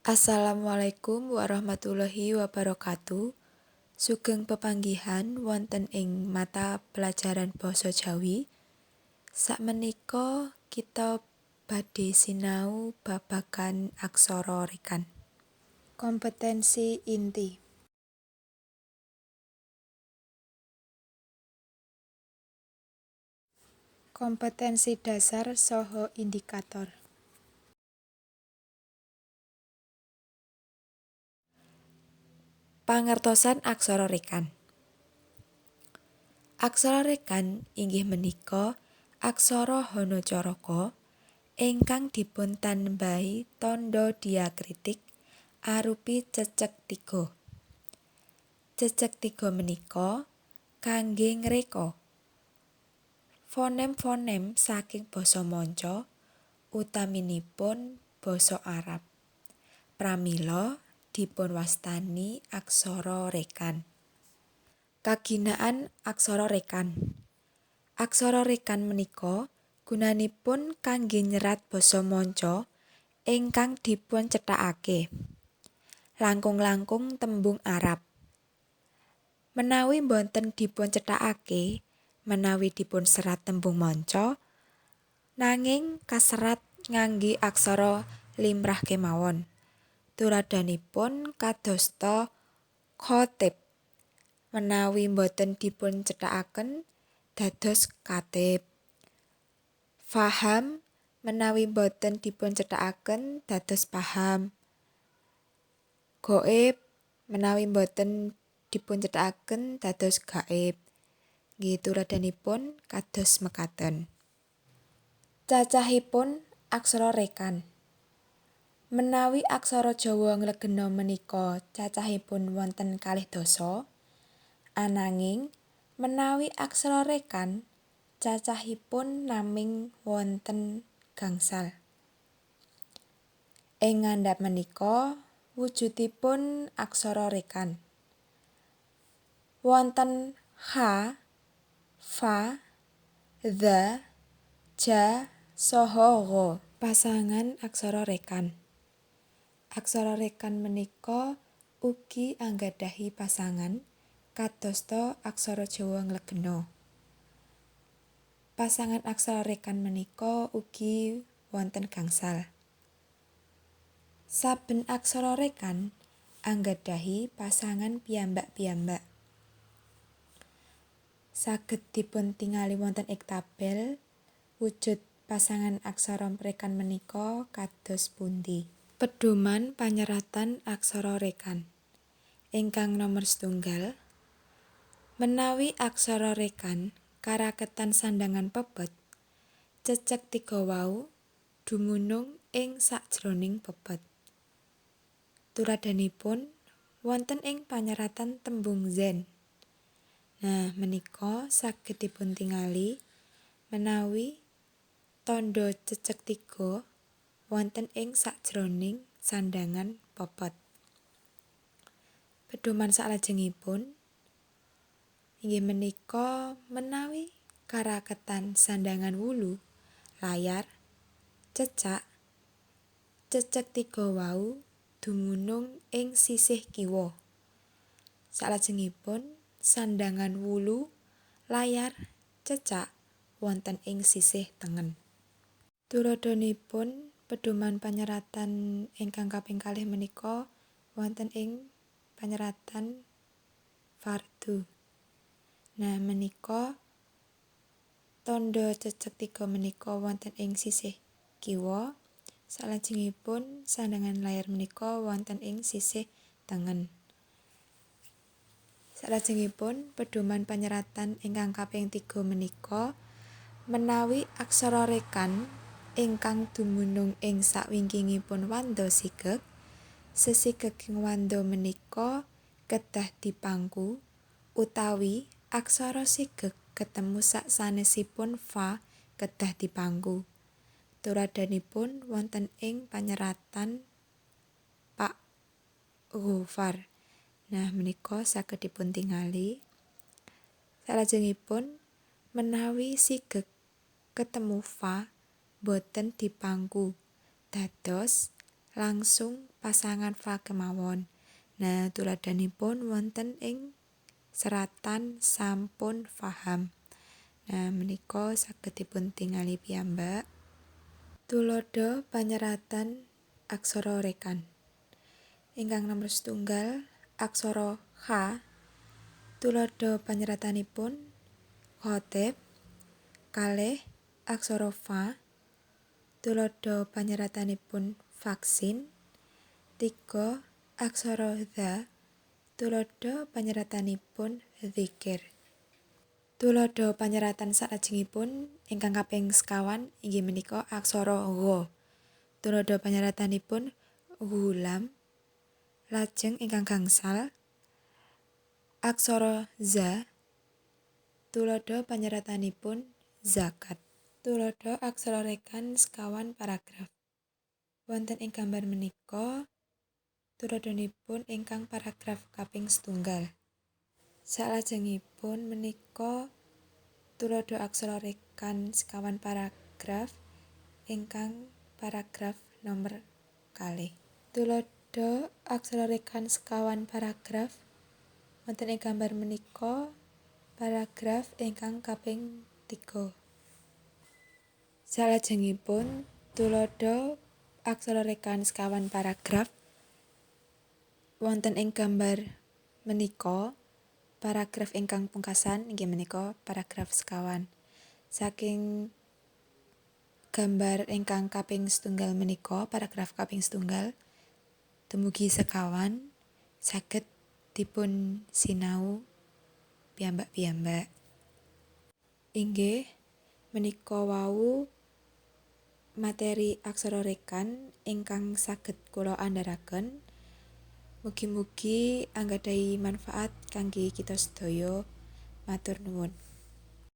Assalamualaikum warahmatullahi wabarakatuh. Sugeng pepanggihan wonten ing mata pelajaran Basa Jawi. Sakmenika kita badhe sinau babagan aksara rekan. Kompetensi inti. Kompetensi dasar saha indikator. Pangertosan aksara rekan. Aksara rekan inggih menika aksara hanacaraka ingkang dipuntanbahi tandha diakritik arupi cecek tiga. Cecek tiga menika kangge ngreka fonem-fonem saking basa manca utaminipun basa Arab. Pramila dipunwastani aksara rekan. Kaginaan aksara rekan. Aksara rekan menika gunanipun kangge nyerat basa manca ingkang dipuncethakake, langkung-langkung tembung Arab. Menawi boten dipuncethakake, menawi dipunserat tembung manca, nanging kaserat ngangge aksara limrah kemawon. Tuladhanipun kadosta khatib, menawi boten dipuncethakaken dados katib. Faham, menawi boten dipuncethakaken dados paham. Ghaib, menawi boten dipuncethakaken dados gaib. Nggih tuladhanipun kados mekaten. Cacahipun aksara rekan. Menawi aksara Jawa nglegena menika cacahipun wonten kalih dasa, ananging menawi aksara rekan cacahipun naming wonten gangsal. Ing ngandhap menika wujudipun aksara rekan. Wonten kha, fa, dza, ja, saha gha. Pasangan aksara rekan. Aksara rekan menika ugi anggadhahi pasangan kadosta aksara Jawa nglegena. Pasangan aksara rekan menika ugi wonten gangsal. Saben aksara rekan anggadhahi pasangan piyambak-piyambak. Saged dipuntingali wonten ing tabel wujud pasangan aksara rekan menika kados pundi. Pedoman panyeratan aksara rekan. Ingkang nomer setunggal, menawi aksara rekan karaketan sandhangan pepet, cecek tiga wau dumunung ing sajroning pepet. Tuladhanipun wonten ing panyeratan tembung zen. Nah, menika saged dipuntingali menawi tandha cecek tiga wonten ing sajroning sandhangan pepet. Pedoman saklajengipun inggih menika menawi karaketan sandhangan wulu, layar, cecak, cecek tiga wau dumunung ing sisih kiwa. Saklajengipun sandhangan wulu, layar, cecak wonten ing sisih tengen. Tuladhanipun pedoman panyeratan ingkang kaping kalih menika wonten ing panyeratan fardu. Nah, menika tandha cecek tiga menika wonten ing sisih kiwa, salajengipun sandhangan layar menika wonten ing sisih tengen. Salajengipun pedoman panyeratan ingkang kaping tiga menika menawi aksara rekan ingkang dumunung ing sakwingkingipun wanda sigeg, sesigeking wanda menika kedah dipangku utawi aksara sigeg ketemu saksanesipun fa kedah dipangku. Tuladhanipun wonten ing panyeratan Pak Ghofar. Nah, menika saged dipuntingali. Salajengipun menawi sigeg ketemu fa boten dipangku, dados langsung pasangan fa kemawon. Nah, tuladhanipun wonten ing seratan sampun faham. Nah, menika saged dipun tingali piyambak. Tuladha panyeratan aksara rekan. Ingkang nomor setunggal aksara Kha. Tuladha panyeratanipun khotib. Kalih aksara fa. Tuladha panyeratanipun vaksin. 3 aksara dha. Tuladha panyeratanipun dzikir. Tuladha panyeratan salajengipun ingkang kaping sekawan inggih menika aksara gha. Tuladha panyeratanipun gulam. Lajeng ingkang gangsal aksara za. Tuladha panyeratanipun zakat. Tuladha aksara rekan sekawan paragraf. Wonten ing gambar menika tuladhanipun ingkang paragraf kaping setunggal. Salajengipun menika tuladha aksara rekan sekawan paragraf ingkang paragraf nomor kalih. Tuladha aksara rekan sekawan paragraf wonten ing gambar menika paragraf ingkang kaping 3. Salajengipun tuladha aksara rekan sekawan paragraf wonten ing gambar menika paragraf ingkang pungkasan inggih menika paragraf sekawan. Saking gambar ingkang kaping setunggal menika paragraf kaping setunggal dumugi sekawan saged dipun sinau piyambak-piyambak. Inggih menika wau materi aksara rekan ingkang saged kula andharaken. Mugi-mugi anggadhahi manfaat kangge kita sedaya. Matur nuwun.